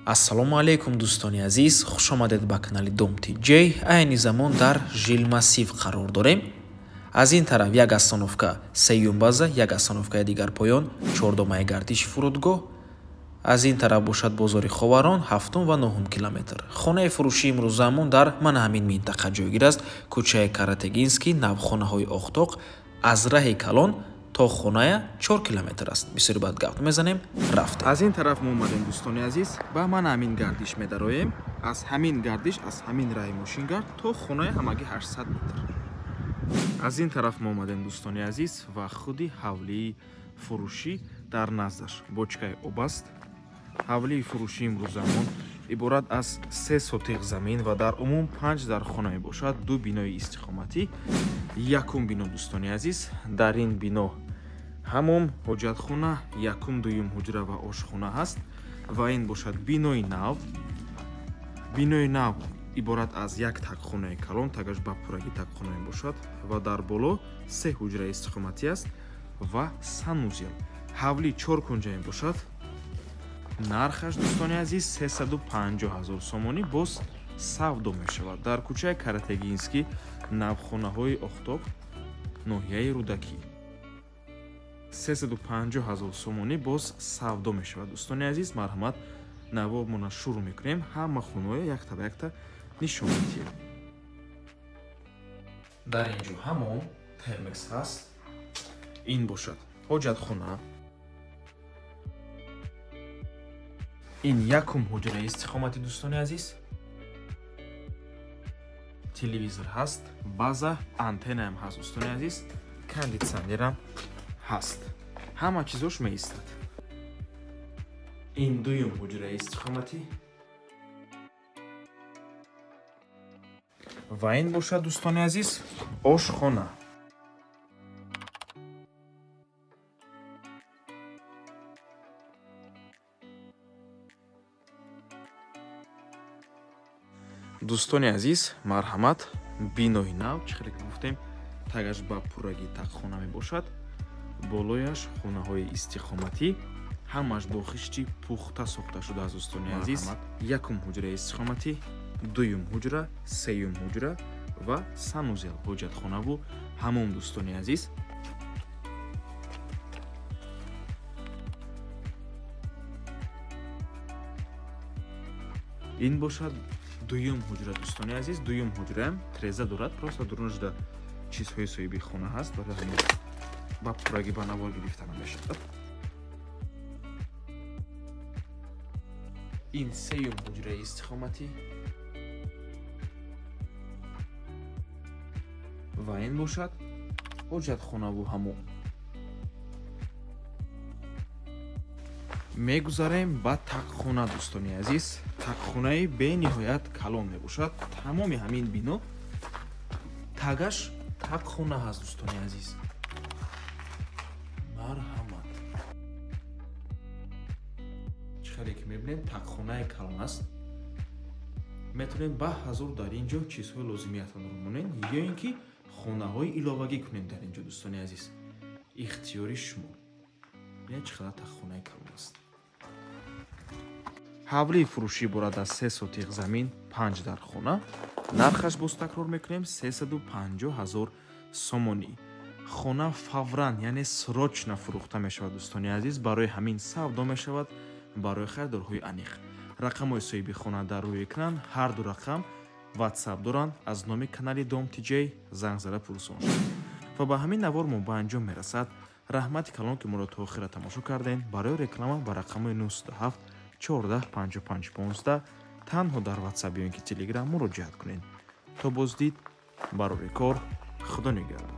Ассалому алайкум, дӯстони азиз, хуш омадед ба канали Дом ТЖ. Айни замон дар Жилмассив қарор дорем. Аз ин тараф як остановка сеюм база, як остановкаи дигар поён, чордомаи гардиши фурудгоҳ. Аз ин тараф бошад бозори Ховарон, 7 ва 9 километр. Хонаи фурӯшии имрӯзаамон дар мана ҳамин минтақа ҷойгир аст. Кӯчаи Каратегинский, навхонаҳои Охтоқ, аз раҳи калон то хоная 4 километр аст. Бисёри баъд гап мезанем, рафтем. Аз ин тараф мо омадем, дӯстони азиз, ба мана ҳамин гардиш медароем. Аз ҳамин гардиш, аз ҳамин раҳи мошингард то хонаи ҳамагӣ 800 метр. Аз ин тараф мо омадем, дӯстони азиз, ва худи ҳавлии фурӯшӣ дар наздаш бочкаи об аст. Ҳавлии фурӯшии имрӯзамон иборат аз 3 сотиқ замин ва дар умум 5 дархона мебошад, 2 бинои истиқоматӣ. Якум бино, дӯстони азиз, дар ин бино ҳамом, ҳоҷатхона, якум, дуюм ҳуҷра ва ошхона ҳаст ва ин бошад бинои нав. Бинои нав иборат аз як тагхонаи калон, тагаш ба пуррагӣ тагхона мебошад ва дар боло 3 ҳуҷраи истиқоматӣ аст ва санузел. Ҳавлӣ 4 кунҷа мебошад. Нархаш, дӯстони азиз, 350 000 сомонӣ боз савдо мешавад. Дар кӯчаи Каратегинский, навхонаҳои Охтоқ, ноҳияи Рӯдакӣ. 350 000 сомонӣ боз савдо мешавад. Дӯстони азиз, марҳамат, навормона шурӯъ мекунем. Ҳама хонаҳоя якта ба якта нишон медиҳем. Дар ин ҷо ҳамом, термекс ҳаст. Ин бошад ҳоҷатхона. Ин якум ҳуҷраи истиқомати, дӯстони азиз. Телевизор ҳаст, база, антеннаам ҳаст, дӯстони азиз, кондитсионерам ҳаст. Ҳама чизош меистад. Ин дуюм ҳуҷраи истиқоматӣ ва ин бошад, дӯстони азиз, ошхона. Дӯстони азиз, марҳамат, бинои нав, чӣ хеле ки гуфтем, тагаш ба пуррагӣ тагхона мебошад. Болояш хонаҳои истиқоматӣ, ҳамаш бо хишти пухта сохта шудааст, дӯстони азиз. Якум ҳуҷраи истиқоматӣ, дуюм ҳуҷра, сеюм ҳуҷра ва санузел, ҳоҷатхонаву ҳамом, дӯстони азиз. Ин бошад дуюм ҳуҷра, дӯстони азиз. Дуюм ҳуҷраам треза дорад, просто дурунашда чизҳои соҳиби хона ҳаст, барои ҳамин ба пуррагӣ ба навор гирифта намешавад. Ин сеюм ҳуҷраи истиқоматӣ ва ин бошад ҳоҷатхонаву ҳамом. Мегузарем ба тагхона, дӯстони азиз. Тагхонаи бениҳоят калон мебошад. Тамоми ҳамин бино тагаш тагхона ҳаст, дӯстони азиз. Марҳамат, чӣ хеле ки мебинем, тагхонаи калон аст. Метавонем ба ҳазор дар ин ҷо чизҳои лозимиятонро монем ё ин ки хонаҳои иловагӣ кунем дар ин ҷо, дӯстони азиз. Ихтиёри шумо. Бинед чӣ қадар тагхонаи калон аст. Ҳавлии фурӯшӣ иборат аз 3 сотиқ замин, 5 дархона. Нархаш боз такрор мекунем, 350 000 сомонӣ. Хона фавран, яъне срочно фурӯхта мешавад, дӯстони азиз. Барои ҳамин савдо мешавад, барои харидорҳои аниқ. Рақамҳои соҳиби хона дар рӯи экран, ҳар ду рақам WhatsApp доранд. Аз номи канали Дом ТЖ занг зада пурсон шавед. Ва ба ҳамин навор мо ба анҷом мерасад. Раҳмати калон, ки моро то охира тамошо кардем. Барои реклама ба рақамҳои 907 14 55 15 танҳо дар WhatsApp ё ин ки Telegram муроҷиат кунед. То боздид, барори кор, Худо нигаҳбон.